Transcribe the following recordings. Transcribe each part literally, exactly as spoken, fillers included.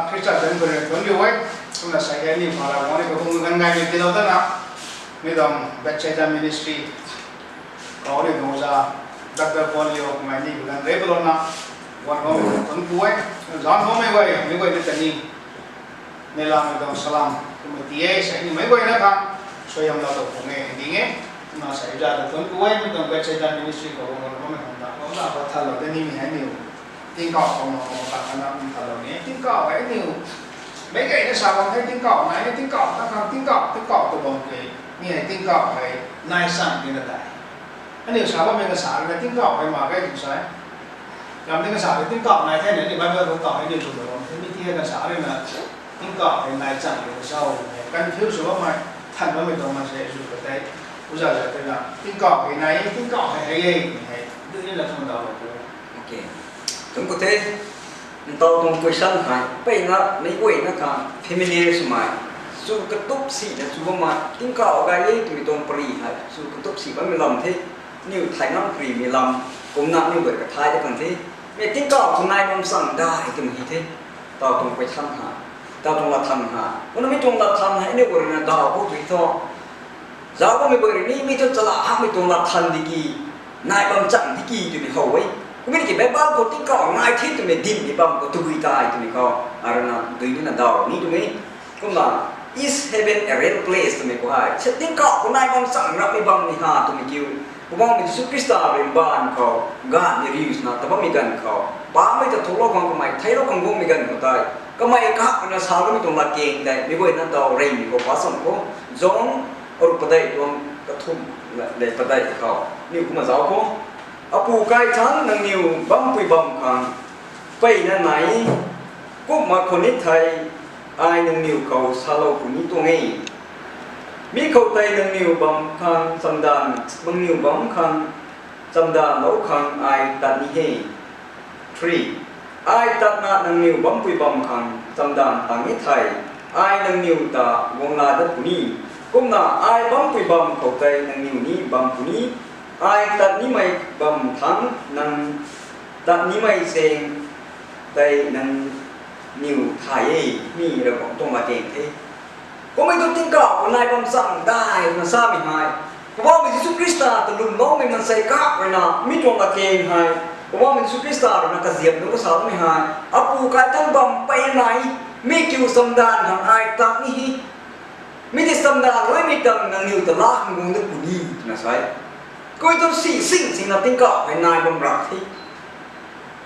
Khrista zanc khou rui thuanc riu e. Kumna sa e ni pha ra guang ni khou kum ganv gaymei tiilou dana, mi tuang Bethsaida Ministry khou ni tuang oja Doctor Paul Liu mei ni ganv rei palouna, guang khou mei thuanc ku e, zanc khou mei guay, meic guayna ta ni neihlamei tuang salam kumna ti e. Sa e ni meic guayna kha suaihiamlou tuang khang e ding e. Kumna sa e za ta thuanc ku e, mi tuang Bethsaida Ministry khou guang khou mei khang ta, kumna kha thalou de nimei hei niw tingkauh khou na khou ta khana thalou ni, tingkauh hei niw meic guayna sa bam hei tingkauh nai, tingkauh ta khang tingkauh, tingkauh tu bam ke, mi hei tingkauh hei nai chang tina tei. Aniu sa bammei kasa rui na tingkauh hei mak ge tw sa e. Ram ni kasa rui tingkauh nai the na ni Bible khou kau hei niw tw bam the, mi ti hei kasa rui na tingkauh hei nai chang tina sa e. Confuse sw bammei, than bammei tuang mei se zu ka tei, uza za tei na tingkauh hei nai, tingkauh hei hei e, hei dui ni la thun dau lo tu. Okay. Tun khou the, ntaw tuang question hei, mpeyna meic guayna kha familiar swmei, chu katup sina chu bammei, tingkauh gay e twmei tuang pary hei chu katup si bammei lam the, niw thay ngam parymei lam, kumna niw guay kathay ta kan the, mei tingkauh khou nai bam chang dai twmei hei the, taw tuang question hei, taw tuang latthang hei, kumna mi tuang latthang hei aniu guay rui na daw khou tui thu, zauc bammei guay rui ni mi thu chala hakmei tuang latthang di ki, nai bam chang di ki twmei how e. Kumna ki Bible khou tingkauh nai the twmei dinmei bam khou tabui tei twmei khou, arui na dui ni na daw ni twmei. Kumna, is heaven a real place twmei khou hei, se tingkauh khou nai bam chang rapmei bam ni ha twmei kiu, Poubauhmei Jisu Khrista rui mbaanv khou gaanv ni riu swna ta bammei ganv khou, pamei ta thulou khang kamei theilou khang guangmei ganv khou tei, kamei kahak na sa kamei tuang latkaeng tei meic guayna daw reymei khou pa cham khou, John aruk padeih tuang kathumh le padeih khou, niw kumna zauc khou, Apu kai thangc nangniw bampui bam khang mpeyna nai, kumna khou ni thei ai nangniw khou salou puni tuang e. Mi khou tei nangniw bam khang chamdanv, nangniw bam khang chamdanvlou khang ai tat ni he. Three, ai tatna nangniw bampui bam khang chamdanv tang e thei, ai nangniw ta guangla dat puni. Kumna ai bampui bam khou tei nangniw ni bam puni. Ai tat nimei bam thangc nang tat nimei zaeng tei nangniw thay e, mi Ravguangc tuang latkaeng the. Kummei tu tingkauh khou nai bam chang dai na samei hei, Poubauhmei Jisu Khrista ta lwmloumei maansei kak rui na mi tuang latkaeng hei, Poubauhmei Jisu Khrista rui na kaziap nunc kasamei hei, Apu kai thangc bam mpeyna nai, mi kiu chamdanv khang ai tat ni he. Mi tei chamdanv luaimei tang nangniw ta laa khang guang dat puni twna sa e. Kummei tu si sing sing na tingkauh hei nai bam rap the.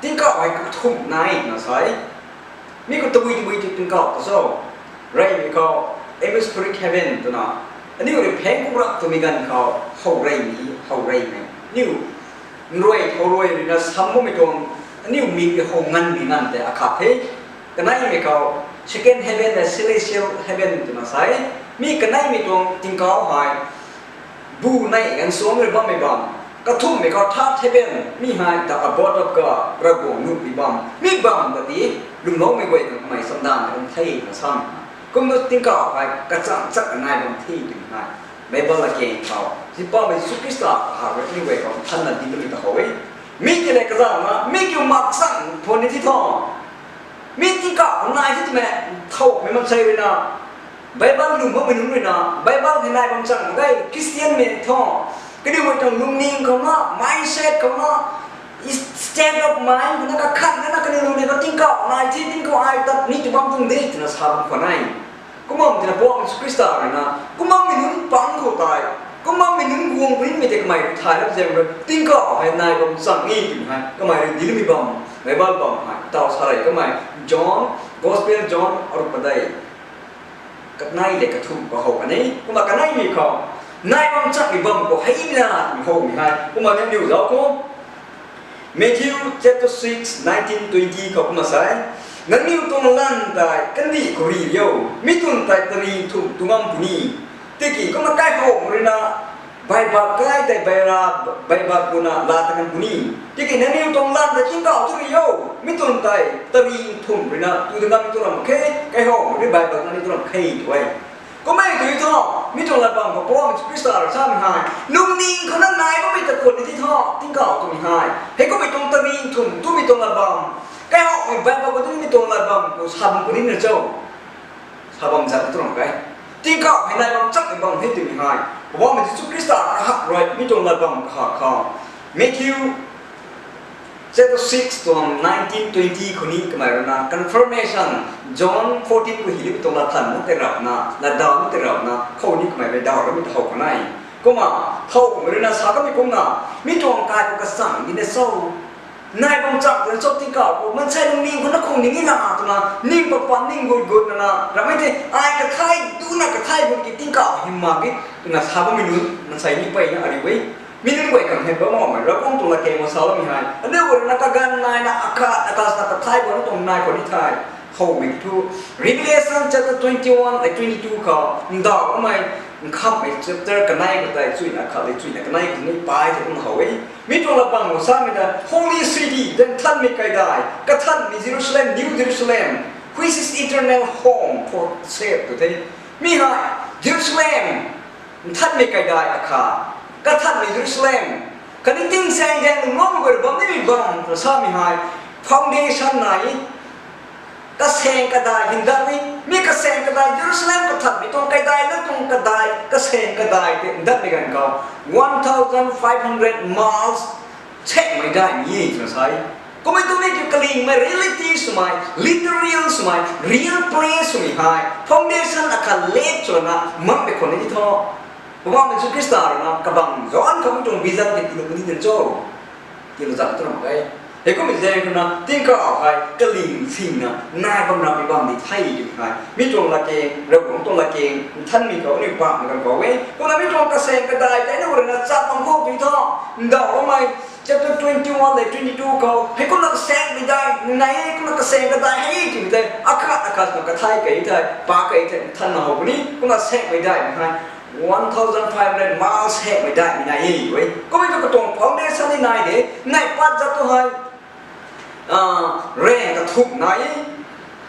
Tingkauh hei kathumh nai twna sa e. Mi khou tabui tabui tu tingkauh ta cho, reymei khou, atmospheric heaven twna, aniu rui pheng ku rap twmei ganv khou how reymei, how reymei, aniu nruai thow ruai rui na sam bammei tuang, aniu mik rui how nganvmei nganv tei akhat the. Kaneimei khou, second heaven le celestial heaven twna sa e. Mi kaneimei tuang tingkauh hei, bu nei ganv suang rui bammei bam. Kathumhmei khou third heaven, mi hei the abode of God, Ravguangc nuhmei bam. Mi bam ta ti, lwmloumei guay khang kamei chamdanv bam the na sam. Kumna tingkauh hei kachang chak nai bam the twmei hei, Bible latkaeng khou, Poubauhmei Jisu Khrista kahak rui aniu guay khou thanna di twmei ta how e. Mi tei le kazauhna mi kiu mak chang phu ni ti thu, mi tingkauh nai the twmei thowmei maansei rui na, Bible lwm makmei nunc rui na, Bible hei nai bam chang mak ge, Christianmei thu, kaniw guay tuang lungning khou na, mindset khou na, state of mind khou na kakhan na, kaniw lungning khou tingkauh nai the, tingkauh ai tat ni tw bam tuang de twna sa bam khwan e. Kumna twna Poubauhmei Jisu Khrista rui na, kumnamei nunc pang khou tei, kumnamei nunc guang puni mei tei kamei thay lap zaeng rui tingkauh hei nai bam chang e twmei hei kamei rui dilmei bam, Bible bam hei taw sa rei kamei, John, Gospel John aruk padeih, kanei le kathumh khou how kan e. Kumna kaneimei khou, nai bam changmei bam khou hei na twmei howmei hei kumna nangniw zauc khou, Matthew chapter six, nineteen, twenty khou kumna sa e, nangniw tuang lanv tei kandih khou ri rio, mi twn tei tari nthumh tu ngam puni. Tiki kumna kaihou rui na, baibak kai tei baira, baibak guna laa ta kan puni. Tiki nangniw tuang lanv tei tingkauh tu rio, mi twn tei tari nthumh rui na tu ta ngam tu ram khe, kaihou rui baibak na ni tu ram khe tu e. Kummei tu thu, mi tuang latbam khou Poubauhmei Jisu Khrista rui samei hei, lungning khou na nai bammei ta khwan ni ti thu, tingkauh twmei hei, hei kummei tuang tari nthumh twmei tuang latbam, kaihou Bible khou tu mi tuang lat bam khou sa bam khou ni na cho. Sa bam zat tu ram kai. Tingkauh hei nai bam chak ni bam hei timi hei. Poubauhmei Jisu Khrista kahak rui mi tuang lat bam kahak khou. Matthew chapter six tuang nineteen twenty khou ni kamei rui na confirmation, John fourteen khou hei mi tuang lat than na tei rap na, lat daw na tei rap na, khou ni kamei rui daw rui mi ta how khou nai. Kumna, thow khou rui na sa kamei kumna, mi tuang kai khou kasang di na cho. Nai bam chak twna cho tingkauh khou, mansei lungning khou na khou ning na twna, ning pa pa ning gut gut na na, ramei tei, ai kathai, tu na kathai gut ki tingkauh hei mak ki, twna sa bammei nunc, mansei ni pey na ariu e. Mi nunc guay khang hei bam makmei, Ravguangc tuang latkaeng khou sa bammei hei. Aniu guay na kaganv nai na, akhat, akhat na kathai guay na tuang nai khou ni thei. Howmei thu, Revelation chapter twenty-one, like twenty-two khou, ndauh kamei, nkhamhmei chapter kanei khou tei, chuina khat le chuina kanei khou ni pai the kum how e. Mi tuang lat bam khou samei ta, Holy City, then nthanmei kaidai, kathanmei Jerusalem, New Jerusalem, which is eternal home for saved tw the. Mi hei, Jerusalem, nthanmei kaidai akhat, kathanmei Jerusalem, khatni tingsaeng zaeng lungloumei guay bam nimei bam khou samei hei, foundation nai, kasaeng kadai hyndatmei, mi kasaeng kadai Jerusalem kathanmei tuang kaidai na tuang kadai, kasaeng kadai tei ndatmei ganv khou, one thousand five hundred miles saekmei dai ni e twna sa e. Kummei tu ni kiu kalingmei reality swmei, literal swmei, real place swmei hei, foundation akhat late swna makmei khou ni tho. Poubauhmei Jisu Khrista rui na kabang John khou mi tuang vision tei tiilou ni din cho. Tiilou zat tu ram e. Hei kummei zaeng khou na tingkauh hei kaling singna nai bam rammei bam ni thei tw hei. Mi tuang latkaeng, Ravguangc tuang latkaeng, nthanmei khou aniu pamei ganv khou e. Kumna mi tuang kasaeng kadai tei aniu rui na chat bam khou tw tho. Ndauh kamei, chapter twenty-one le twenty-two khou, hei kumna kasaengmei dai nai e, kumna kasaeng kadai hei twmei tei, akhat, akhat na kathai kei thei, pa kei thei, nthanna how puni, kumna saekmei dai ni hei, one thousand five hundred miles saekmei dai ni nai e, e. Kummei tu katuang foundation ni nai de, nai pat zat tu hei, ah, rang kathumh nai e,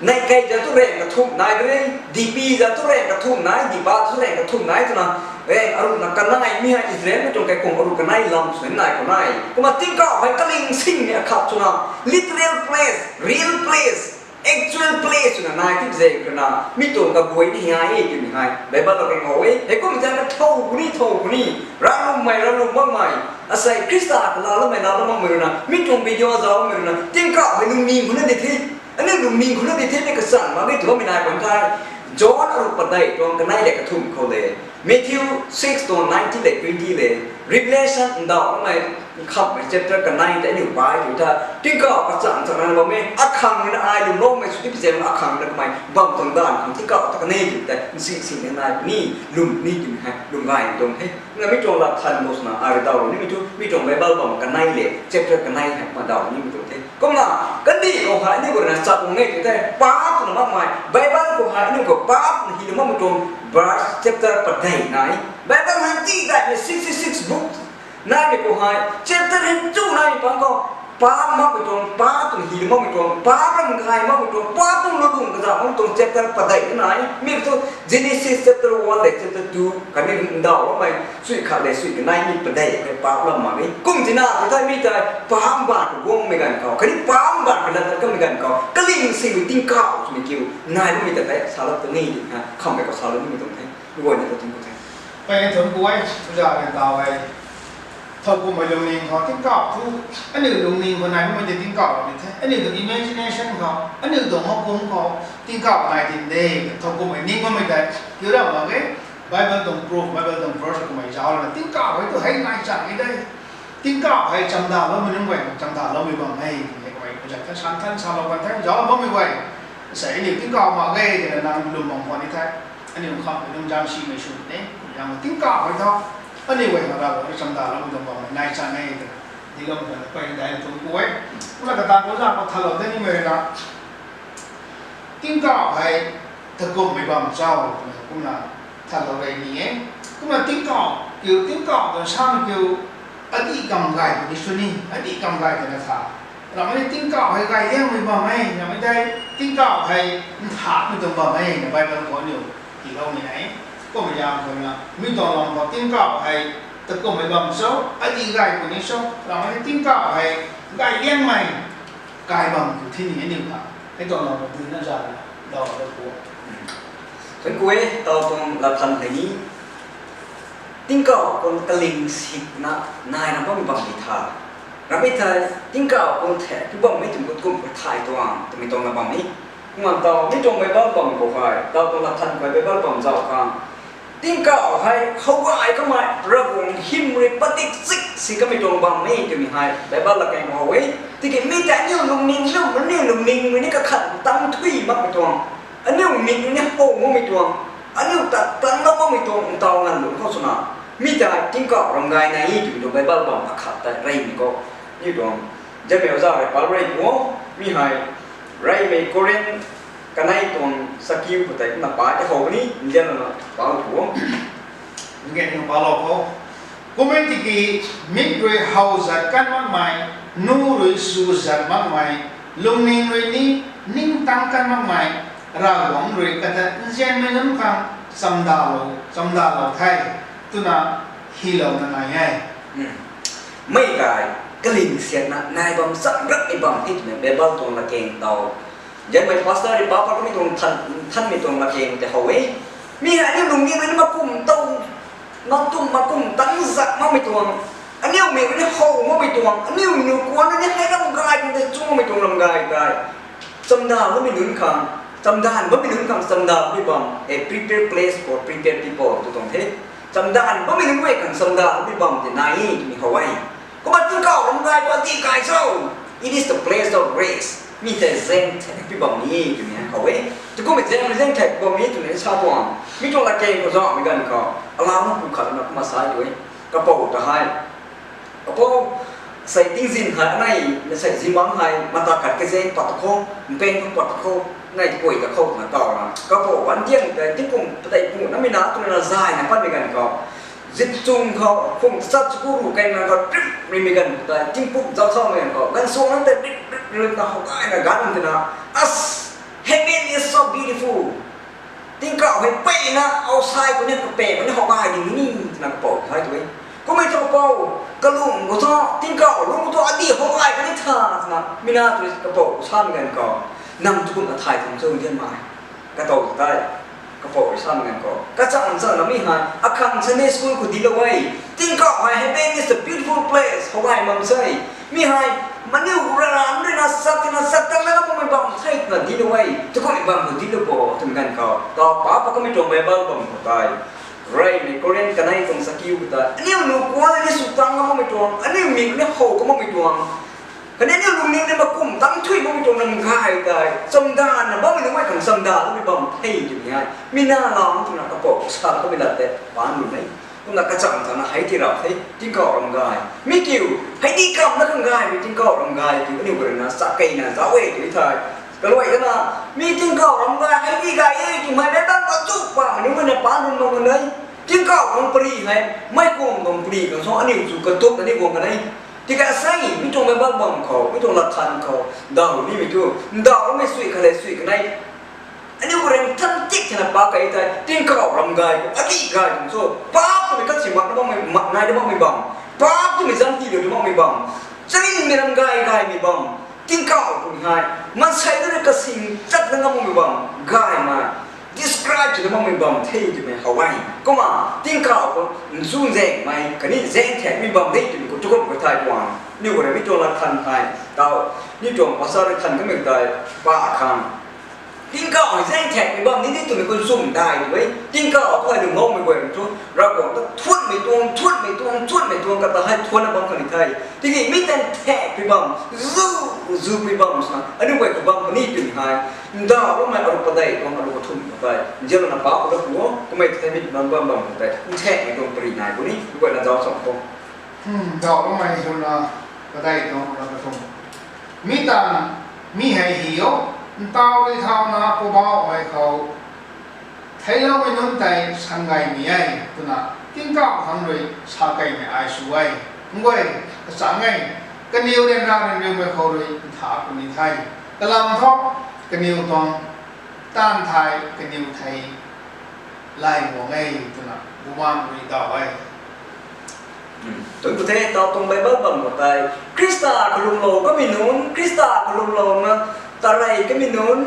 nai kei zat tu rang kathumh nai de, dipi zat tu rang kathumh nai, dipa tu rang kathumh nai twna, rang aruhna kanei mi hei Israelmei tuang kaikhwang aruh kanei lam swna nai khou nai. Kumna tingkauh hei kaling singmei akhat swna, literal place, real place, actual place swna nai tip zaeng khou na, mi tuang kaguay ni hei e twmei hei, Bible khou kang how e, hei kummei zaeng na thow puni, thow puni, ravlummei, ravlum makmei, asei Khrista kalaloumei, laloumei rui na, mi tuang video zaucmei rui na, tingkauh hei lungning khou na di the, aniu lungning khou na di the, mi kachang mak ni tw bammei nai bam the, John aruh padeih tuang kanei le kathumh khou le, Matthew six tuang nineteen le twenty le, Revelation ndauh kamei, nkhamhmei chapter kanei tei aniu pai tw tha, tingkauh kachang chang na bam e, akhang rui na ai lwmloumei sw tip zaeng akhang rui na kamei bam tuang danv khang tingkauh ta kanei tw tei, nsi sing na nai puni, lwm ni twmei hei, lwm gay tuang the. Na mi tuang lat than bo swna ai rui daw nimei thu, mi tuang Bible bam kanei le, chapter kanei hei kumna daw nimei tuang the. Kumna, kandih khou hei aniu guay rui na chat bam e tw tei, pa twna makmei, Bible khou hei aniu khou pa twna hylou makmei tuang verse chapter padeih nai. Bible hei ti daihmei sixty-six book naimei khou hei, chapter hei chu naimei pang khou, pa makmei tuang, pa twna hylou makmei tuang, pa ram gay makmei tuang, pa tuang lulung kazauh makmei tuang chapter padeih nai. Mi thu Genesis chapter one le chapter two khatni ndauh kamei, sui khat le sui kanei ni padeih hei pa lam mak e. Kum tina tw thei mi tei, pa mbaanv khou guangmei ganv khou, khatni pa mbaanv khou lat tat kamei ganv khou, kaling singmei tingkauh twmei kiu nai bammei ta tei salou tu ni di ha, khamhmei khou salou nimei tuang the. Guayna ta tingkauh the. Pei thun kuay, puza kan taw e. Thow kummei lungning khou tingkauh thu, aniu lungning khou nai bammei tei tingkauh ni the. Aniu tuang imagination khou, aniu tuang makum khou tingkauh nai tin de. Thow kummei ning bammei tei kiu ram mak e. Bible tuang proof, Bible tuang verse kummei zauc lana tingkauh hei tu hei nai chang ni de. Tingkauh hei chamdaloumei nunc guay, chamdaloumei bam e, twmei kummei puza ta san than salou kan the, zauc bammei guay. Sei aniu tingkauh mak ge twna nang lwm bam khwan ni the. Aniu kham nunc zam simei sw ne, yang tingkauh hei tho. Aniu guay na Ravguangc rui chamdaloumei tuang bammei nai chang e twna, diloumei tuang pey dai tuang kuay. Kumna kata puza khou thalou de nimei rui na, tingkauh hei takumhmei bam cho twna kumna thalou rey ni e. Kumna tingkauh kiu, tingkauh tuang samei kiu, adih kam gay puni sw ni, adih kam gay twna tha. Ramei tingkauh hei gay liangmei bam e, ramei tei tingkauh hei nthakmei tuang bam e, na Bible khou aniu tiiloumei e. Kummei zaeng khou na, mi tuang lam khou tingkauh hei takumhmei bam cho, adih gay puni cho, ramei tingkauh hei gay liangmei, kai bam ku thi ni aniu kha. Hei tuang lou dui na za na dau da ku. Kan ku e, tau tuang lathan hei ni. Tingkauh khou kaling sitna nai ram bammei bam ni tha. Ram e thei, tingkauh khou the, pu bammei tum kut kum kut thai tuang, twmei tuang na bam ni. Kumna tau, mi tuang Bible bam khou hei, tau tuang lathan khou Bible bam zau khang. Tingkauh hei, khou gay kamei, Ravguangc hym rui padik zik si kamei tuang bam ni, twmei hei, Bible la keng how e. Tiki mi ta aniu lungning, aniu, aniu lungning rui ni kakhat tang thui makmei tuang. Aniu mik ni how makmei tuang. Aniu ta tang lou makmei tuang, ntau ngan lung khou swna. Mi ta tingkauh ram gay na e, twmei tuang Bible bam akhat ta rey ni khou. Ni tuang, Jamei oza rui pau rey tuang, mi hei, reymei Korin kanei tuang sakiu khou tei kumna pa te how ni, nzian na pau tuang. Nge ni pau lou khou. Kummei tiki mik rui how zat kan makmei, nu rui su zat makmei, lungning rui ni ningtang kan makmei, Ravguangc rui kata nzianmei nunc khang chamdalou, chamdalou the, twna hylouna nai e. Mei kai, kaling siatna nai bam cham rakmei bam the twmei Bible tuang latkaeng tau. Nzianmei pastor rui pa pa kamei tuang than, thanmei tuang latkaeng tei how e. Mi hei aniu lungning rui ni makum tau, matum, makum tang zat makmei tuang. Aniu mik rui ni how makmei tuang. Aniu nu kuan rui ni hei ram gay kum tei chuangmei tuang ram gay tei. Chamdan bammei nunc khang, chamdan bammei nunc khang chamdan bammei bam, a prepared place for prepared people tw tuang the. Chamdan bammei nunc guay khang chamdan bammei bam tei nai e twmei how e. Kumna tingkauh ram gay khou di kai cho, it is the place of rest. Mi tei zaeng thakpui bam ni twmei how e. Tikummei zaeng, zaeng thakpui bam ni twmei sa tuang. Mi tuang latkaeng khou zaumei ganv khou, alau pu khat na kumna sa tu e. Kapou ta hei. Kapou, sei tingzin hei anei, sei zingbangc hei, mata khat kazaeng pat ta khou, mpeng khou pat ta khou, nei kuay ta khou na kau na. Kapou, wan diang tei, tingkum, patei pu, namei na, twna zayna patmei ganv khou. Zip chung khou, phung tachat chaku ru keng na khou, trip, rimei ganv khou tei, tingpuk zau thaumei ganv khou, ganv suang nang tei, trip, trip, trip, na how gay na ganv twna. As, heaven is so beautiful. Tingkauh hei peyna, outside khou ni kapey khou ni how gay ding ni, twna kapou hei tu e. Kummei thu kapou, kalung khou thu, tingkauh lung khou thu, adi how gay kani tha, twna, mi na tu kapou samei ganv khou, nang tu kum athai thum cho dian mai. Katou tei, kapou samei ganv khou. Kachang chang na mi hei, akhang Sunday school khou dinclou e. Tingkauh hei, heaven is a beautiful place, how gay bam sei. Mi hei, maniw raran rui na sat, na sat, tang na bammei bam sei, twna dinclou e. Tikummei bam khou dinclou bo, twmei ganv khou. Tau pa pa kamei tuang Bible bam khou tei. Reymei Korin kanei tuang sakiu khou tei. Aniu nu kuan ni su tang na bammei tuang, aniu mik ni how ka bammei tuang. Khatni aniu lungning ni makum tang thui bammei tuang ram gay tei. Chamdanna bammei nunc guay khang chamdan bammei bam the twmei hei. Mi na lam twna kapou sa kamei lat tei, pan lu mei. Kumna kachang chang na hei ti rap the, tingkauh ram gay. Mi kiu, hei di kam na khang gaymei tingkauh ram gay kiu, aniu guay rui na, sa keyna, zauc e tw thei. Kaluai kana, mi tingkauh ram gay, hei di gay e, twmei na tan pa tu pa, aniu guay na pan lu mak kan e. Tingkauh tuang pari hei, mei kum tuang pari khang so, aniu chu katup na ni guang kan e. Tiki asei, mi tuang Bible bam khou, mi tuang lathan khou, daw nimei thu, daw loumei sui khat le sui kanei. Aniu khou rui than tik thena pa kei tei, tingkauh ram gay khou, adi gay khang so, pa twmei kan si mak na bammei, mak nai na bammei bam, pa twmei zan ti liu na bammei bam, charinmei ram gay gaymei bam, tingkauh twmei hei, maansei na rui kasing chat na ngam bammei bam, gaymei, describe twna bammei bam the twmei how e. Kumna, tingkauh khou, nchun zaengmei, khatni zaeng thakmei bam de twmei khou, tukum khou thai tuang. Aniu khou rui mi tuang lathan hei, tau, mi tuang pastor rui than kamei tei, pa khang. Tingkauh hei zaeng thakmei bam ni ni twmei khou nchun dai tu e. Tingkauh khou hei lu ngaumei guay thu, Ravguangc ta thuanmei tuang, thuanmei tuang, thuanmei tuang, kata hei thuanna bam khatni the. Tiki mi tan thakpui bam, zu, zupui bam sa, aniu guay khou bam puni twmei hei. Ndauh loumei aru padeih tuang, aru kathumh khou tei. Nzianna pa khou ta pu o, kummei thei mi bam bam bam khou tei. Nthakmei tuang pari nai puni, guayna zauc cham khou. Ndauh loumei zuna, padeih tuang, aru kathumh. Mi tan, mi hei hi o, ntau rui thauna Poubauhmei khou theicloumei nunc tei sangay ni e, twna tingkauh khang rui sa keymei ai sw e. Nguay, kachang e, kaniw ryanra ryanriumei khou rui ntha puni the. Kalam thu, kaniw tuang taanv thei, kaniw thei lay guang e, twna Bumaengh rui daw e. Tun pu the, tau tuang Bible bam khou tei, Khrista khou lwmlou kamei nunc, Khrista khou lwmlouna tarey kamei nunc,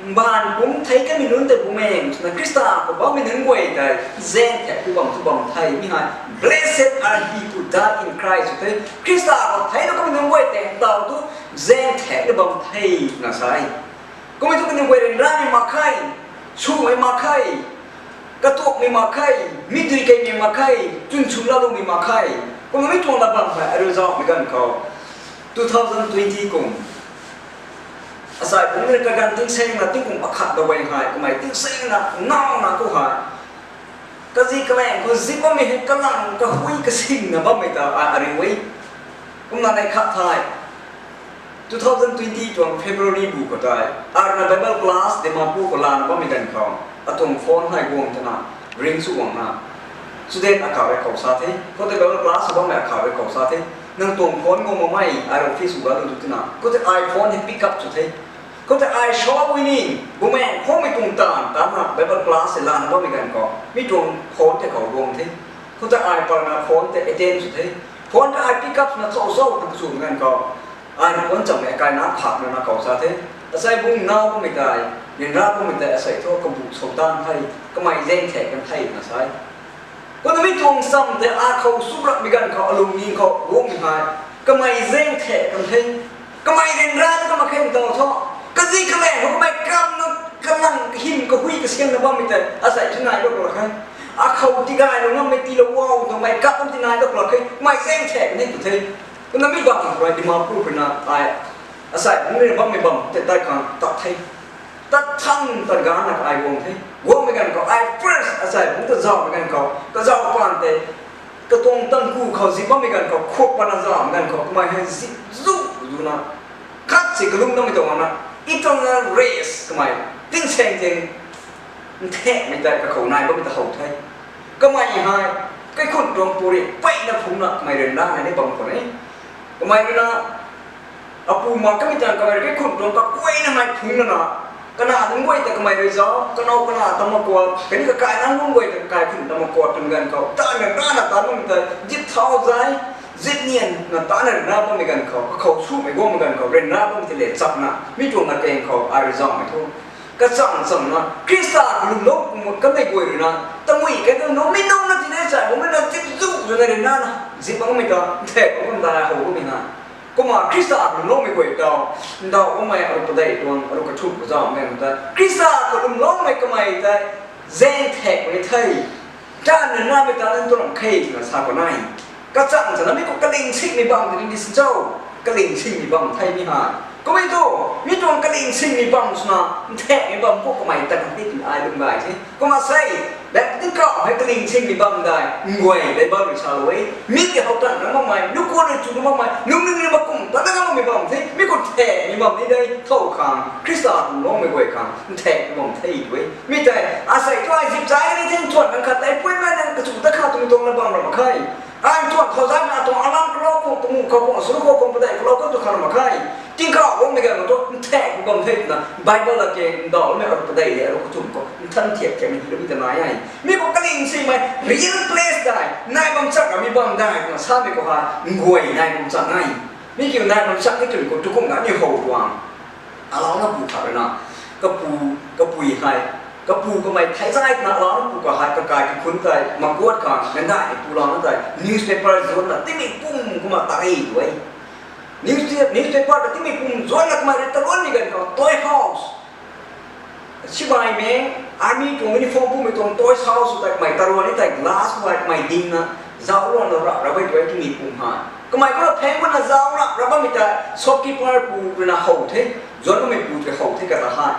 mbaanv pumc thei kamei nunc tei Bumaengh swna Khrista khou bammei nunc guay tei zaeng thaek tu bam thu bam the mi hei, Blessed are he who die in Christ tw the. Khrista khou theiclou kamei nunc guay tei tau tu zaeng thaek tu bam the twna sa e. Kumei thu kaniw guay ryanramei mak khe, swmei mak khe, katuakmei mak khe, mi dui keymei mak khe, chwn sw laloumei mak khe. Kumna mi tuang lat bam hei ariu zaumei ganv khou, two thousand twenty kum, asei pumc rui kaganv tingsaengna tingkum akhat da guay hei kamei tingsaengna ngauna khou hei, kazi kalaeng khou zip bammei hei kalang kahui kasingna bammei ta ai ariu e. Kumna nei khat thei, two thousand twenty tuang February bu khou tei, arna Bible class Dimapur khou lana bammei ganv khou, atuang phone hei guang twna, ring sw guangna, student akhat rui khou sa the, khoutei Bible class sw bammei akhat rui khou sa the, nang tuang phone guang makmei, ai office khou ga lu twna, khoutei ai phone hei pick up sw the. Khoutei ai shop ui ni, Bumaengh khou mei tuang taanv tanna Bible class hei lana bammei ganv khou, mi tuang phone tei khou guang the. Khoutei ai parna phone tei attend sw the. Phone tei ai pick up swna cho cho twna kaswmei ganv khou, ai phone chammei akaina phakna na khou sa the, asei bung nau bammei tei, ryanra bammei tei asei thu kabu sou tan the, kamei zaeng thaek kan the twna sa e. Kumna mi tuang cham tei akhou sw rapmei ganv khou alungning khou guangmei hei, kamei zaeng thaek kan the, kamei ryanra ta kamei khe tau thu, kazi kalaeng khou kamei kamna, kalang kahym kahui kasianna bammei tei asei thu nai lou lak khe. Akhou tigaylou ngammei tiilou wow twmei kap kum ti nai lou lak khe, kamei zaeng thaek kan the tw the. Kumna mi bam khou rui Dimapur khou na ai, asei pumc rui bammei bam tei tai khang tat the. Tat thang tat gana ai guang the. Guangmei ganv khou ai first asei pumc ta zaumei ganv khou kazau paan tei, katuang tangku khou zip bammei ganv khou khuak pana zaumei ganv khou kamei hei zip zu zuna, khat si kalung namei tuang na, eternal race kamei, tingsaeng ting nthekmei tei kakhou nai bammei ta how the. Kamei hei, kaikhunc tuang puri peyna phungna kamei ryanra nai ni bam khou e. Kamei rui na, apu mak kamei tang kamei rui kaikhunc tuang kakuayna mei phungna na, kana nunc guay ta kamei rui zauc, kanow kana ta makuat, kani kakai nunc guay ta kakai khunc ta makuat twmei ganv khou, tana rana ta nunc ta zip thau zai, zip nianna tana ryanra bammei ganv khou, kakhou swmei guangmei ganv khou ryanra bammei tei le chakna mi tuang na keng khou ai rui zaumei thu, kachang changna Khrista khou lwmlou kum kamei guay rui na, tamui kai tu nungmei nungna tine chai bammei na zip zu zuna ryanra na, zip bammei ta nthek bam dai how bammei na. Kumna Khrista khou lwmloumei guay tau, ndauh bammei aru padeih tuang aru kathumh khou zaumei ta, Khrista khou lwmloumei kamei tei zaeng thaek puni the. Tanna namei ta nang tuang khe twna sa khou nai. Kachang chana mi khou kaling singmei bam tini ni sin cho, kaling singmei bam the mi hei. Kummei tu, mi tuang kaling singmei bam swna, nthekmei bam khou kamei ta kan ti twna ai lwm gay the. Kumna sei, bek tingkauh hei kaling singmei bam dai, nguay dei bam rui salou e. Mi ti how tan na makmei, nukuan rui chu na makmei, lungning rui makum ta na makmei bam the, mi khou nthekmei bam ni dei, thow khang, Khrista tuang lungmei guay khang, nthekmei bam the tu e. Mi tei, asei tu ai zip zai ni thing thuan nang khat tei puimei nang kachu ta kha twmei tuang na bam ra mak khe. Ai tuang khou zai na tuang alam khou lou khou, tuang khou khou, suru khou khou padeih khou lou khou tu kha ra mak khe. Tingkauh guangmei ganv tu nthekmei bam the twna Bible la ke ndauhmei aru padeih le aru kathumh khou nthan thiak thiak ni loumei ta nai e. Mi khou kaling singmei real place dai, nai bam chak ra mi bam dai twna samei khou hei nguay nai bam chak nai. Mi kiu nai bam chak ni twmei khou tukum na ni how tuang. Alauna pu khat rui na, kapu, kapui hei, kapu kamei thei zai twna alauna pu ka hei kakai kakhun tei makuat khang nandai ni pu launa tei newspaper zuanna timei pum kumna tari tu e. News, newspaper ta timei pum zuanna kamei rui taruan ni ganv khou toy house, sibaimei, army tuang uniform pumei tuang toy house tei kamei taruan ni tei glass khou hei kamei dingna zauc luanna rap rap e tu e timei pum hei. Kamei khou pheng kumna zauc rap rap bammei tei shopkeeper pu rui na how the, zuan bammei pu tei how the kata hei.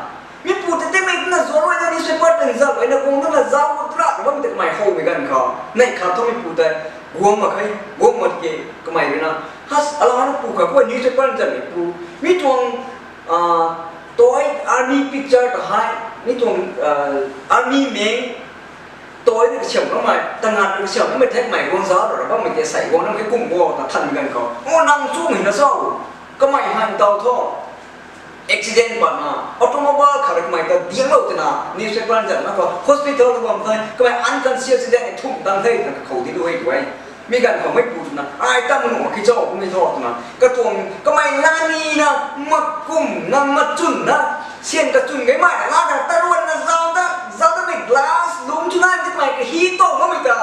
Mi pu tei timei kumna zuan rui na newspaper tei zauc rui na guang na zauc rap rap bammei tei kamei howmei ganv khou neih khat thu mi pu tei guang mak khe, guang mak ke, kamei rui na, has, alauna pu khat khou newspaper zanmei pu, mi tuang toy army picture ta hei, mi tuang army meng toy ni kasiam kamei, tangat ni kasiam kamei thekmei guang zauc rap bammei tei sei guang na khe kum guang ta thanmei ganv khou, o nang chumei na cho, kamei hei ntaw thu accident patna, automobile khat rui kamei ta dianglou twna newspaper zanna khou hospital khou bam the, kamei unconscious accident thumh tang the twna kakhou di lu e tu e. Mi ganv khou mei pu twna, ai ta manu ki cho, kummei tho twna. Katuang kamei lani na, makum na, machun na, syan kachun gay mai na, la ta taruan na zau da, zau da mei glass, lum chu na, ti kamei kahi tow mamei ta.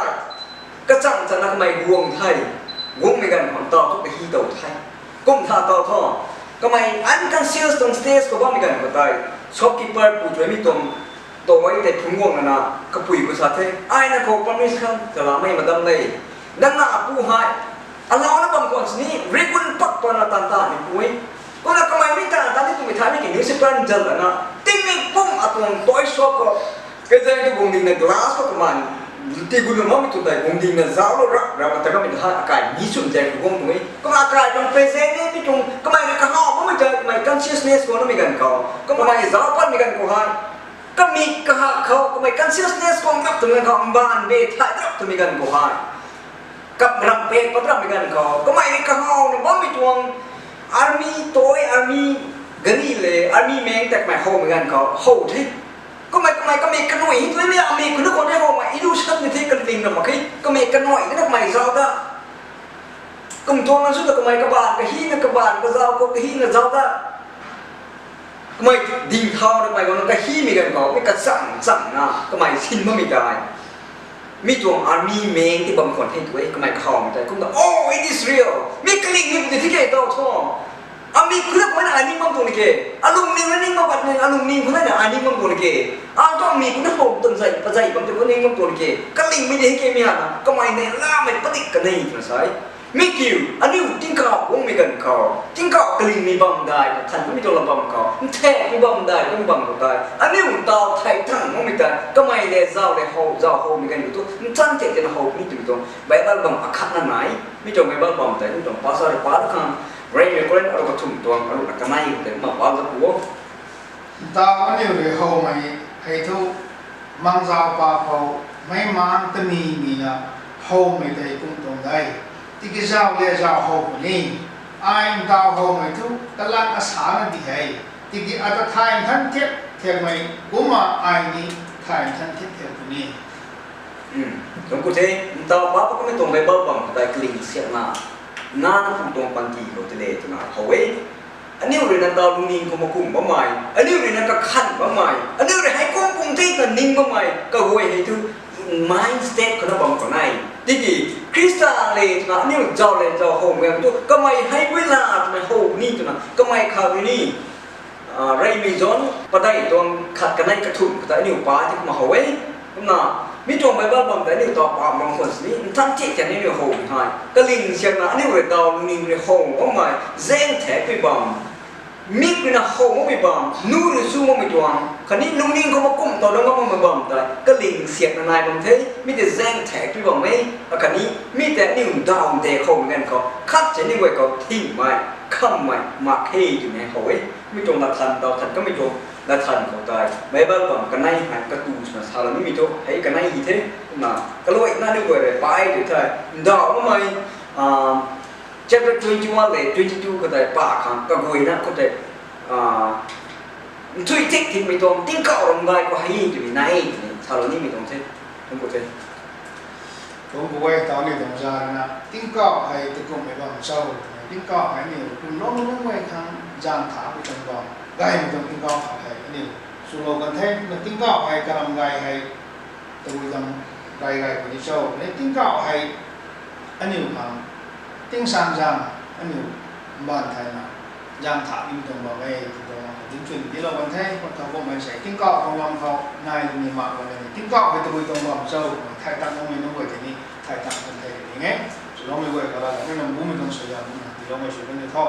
Kachang chana kamei guang the, guangmei ganv khou taw thu kahi tow the. Kum tha taw thu, kamei unconscious tuang stage khou bammei ganv khou tei, shopkeeper pu chuimei tuang, toy tei phungc guang lana, kapui khou sa the, ai na khou permission kalamei madam le. Nang na pu hei, alau na bam khwan sini, rigun pak pana tan ta ni pui. Kumna kamei mi tan ta ni twmei tha ni ki newspaper nzal lana, tingmik pum atuang toy shop khou, kazang tu guang ding na glass khou kaman, ti gun na mamei tu tei guang ding na zauclou rap, rap ta kamei ta akai mi sum zang khou guang tui. Kumna akai tuang present ni mi tuang, kamei na kahaw mamei ta, kamei consciousness khou namei ganv khou, kamei zauc patmei ganv khou hei. Kamik kahak khou, kamei consciousness khou rap twmei ganv khou, mbaanv be thai rap twmei ganv khou hei. Kap ram pek pat rammei ganv khou, kamei ni kahawna bammei tuang, army toy, army gari le, army meng tak mei howmei ganv khou how the. Kummei, kamei, kamei kanuai hei twmei, amei kuna khou ni howmei, illusion ni the, kaling na mak khe, kamei kanuai na kamei zauc da. Kum tuang na sw ta kamei kabaanv, kahina kabaanv, kazauc khou kahina zauc da. Kamei ding thau na kamei guang kahimei ganv khou, mi kachang chang na, kamei sin bammei tei. Mi tuang army meng ti bam khwan the tui, kamei kahawmei tei. Kumna, oh, it is real. Mi kaling ni pu ti the ke taw thu. Amik kuna khou na ai ning bam tuang ni ke. Alungning na ning bam pat ni, alungning khou na ai ning bam tuang ni ke. Ai tuang mi kuna khou tuang zai, pazai bam tu khou ning bam tuang ni ke. Kalingmei de ke mi hana, kamei ne lamei padik kanei twna sa e. Mi kiu, aniu tingkauh guangmei ganv khou, tingkauh kalingmei bam dai, than kamei tuang la bam khou, nthekmei bam dai, kamei bam khou tei, aniu taw thei thang guangmei tei, kamei le zauc le how, zauc howmei ganv khou tu, nchan te tena how mi twmei tuang, Bible bam akhat na nai, mi tuang Bible bam tei, mi tuang pastor pa khang, Reymei Korin aru kathumh tuang, aru na kanei tei, ma pa za pu o. Ntaw aniu rui howmei hei thu, mangzauh pa khou, meic maengc tamimei na howmei tei kum tuang de. Tiki zauc le zauc how puni. Ai ntaw howmei thu, kalang asa na di hei. Tiki ata thay nthan thiak thiakmei, kumna ai ni thay nthan thiak thiak puni. Tuang ku the, ntaw pa pa kamei tuang Bible bam tei kaling siakna, na na kum tuang panty khou tei le twna how e. Aniu rui na taw lungning khou makum bammei, aniu rui na kakhan bammei, aniu rui hei kum kum the ta ning bammei, kaguay hei thu, mind state khou na bam khwan e. Tiki, Khrista le twna aniu zauc le zauc howmei tu, kamei hei guay la twmei how ni twna, kamei kha rui ni, Reymei John padeih tuang khat kanei kathumh khou tei aniu pa ti kumna how e. Kumna, mi tuang Bible bam tei aniu taw pa bam khwan sini, nthan ti tian aniu how hei. Kaling siakna aniu rui taw lungning rui how bammei, zaeng thakpui bam. Mik rui na how makmei bam, nu rui su makmei tuang, khatni lungning khou makum taw dang makmei bam tei, kaling siakna nai bam the, mi tei zaeng thakpui bam e, akhatni, mi tei aniu daw de khou mei ganv khou, khat se aniu guay khou thingmei, khammei, mak khe twmei how e. Mi tuang lathan, taw than kamei tuang lathan khou tei, Bible bam kanei hei katu swna salou nimei thu, hei kanei hi the, kumna, kaluaina aniu guay rui pai tei the, ndaw bammei, chapter twenty-one le twenty-two khou tei pa khang kaguayna khou tei, nthui tik tikmei tuang tingkauh ram gay khou hei twmei nai twmei salou nimei tuang the, kum ku the. Kum ku e, taw ni tuang za rui na, tingkauh hei takumhmei bam cho, tingkauh hei aniu kum lou lung guay khang zaeng thakpui tuang bam, gaymei tuang tingkauh hei aniu swlou kan the, na tingkauh hei karam gay hei, tabui tuang gay gay puni cho, na tingkauh hei aniu khang, tingsaengzaeng, aniu mbaanv thayna, zaeng thak nimei tuang bam e, ti tuang dinc chwn tiilou kan the, khou thau kummei sei, tingkauh tuang lam khou, nai ni mak kan e, tingkauh hei tabui tuang bam cho, thay tang makmei nunc guay tei ni, thay tang kan the ni e, swloumei guay kala, na nang bumei tuang suaihiam, tiiloumei sw kan ni tho.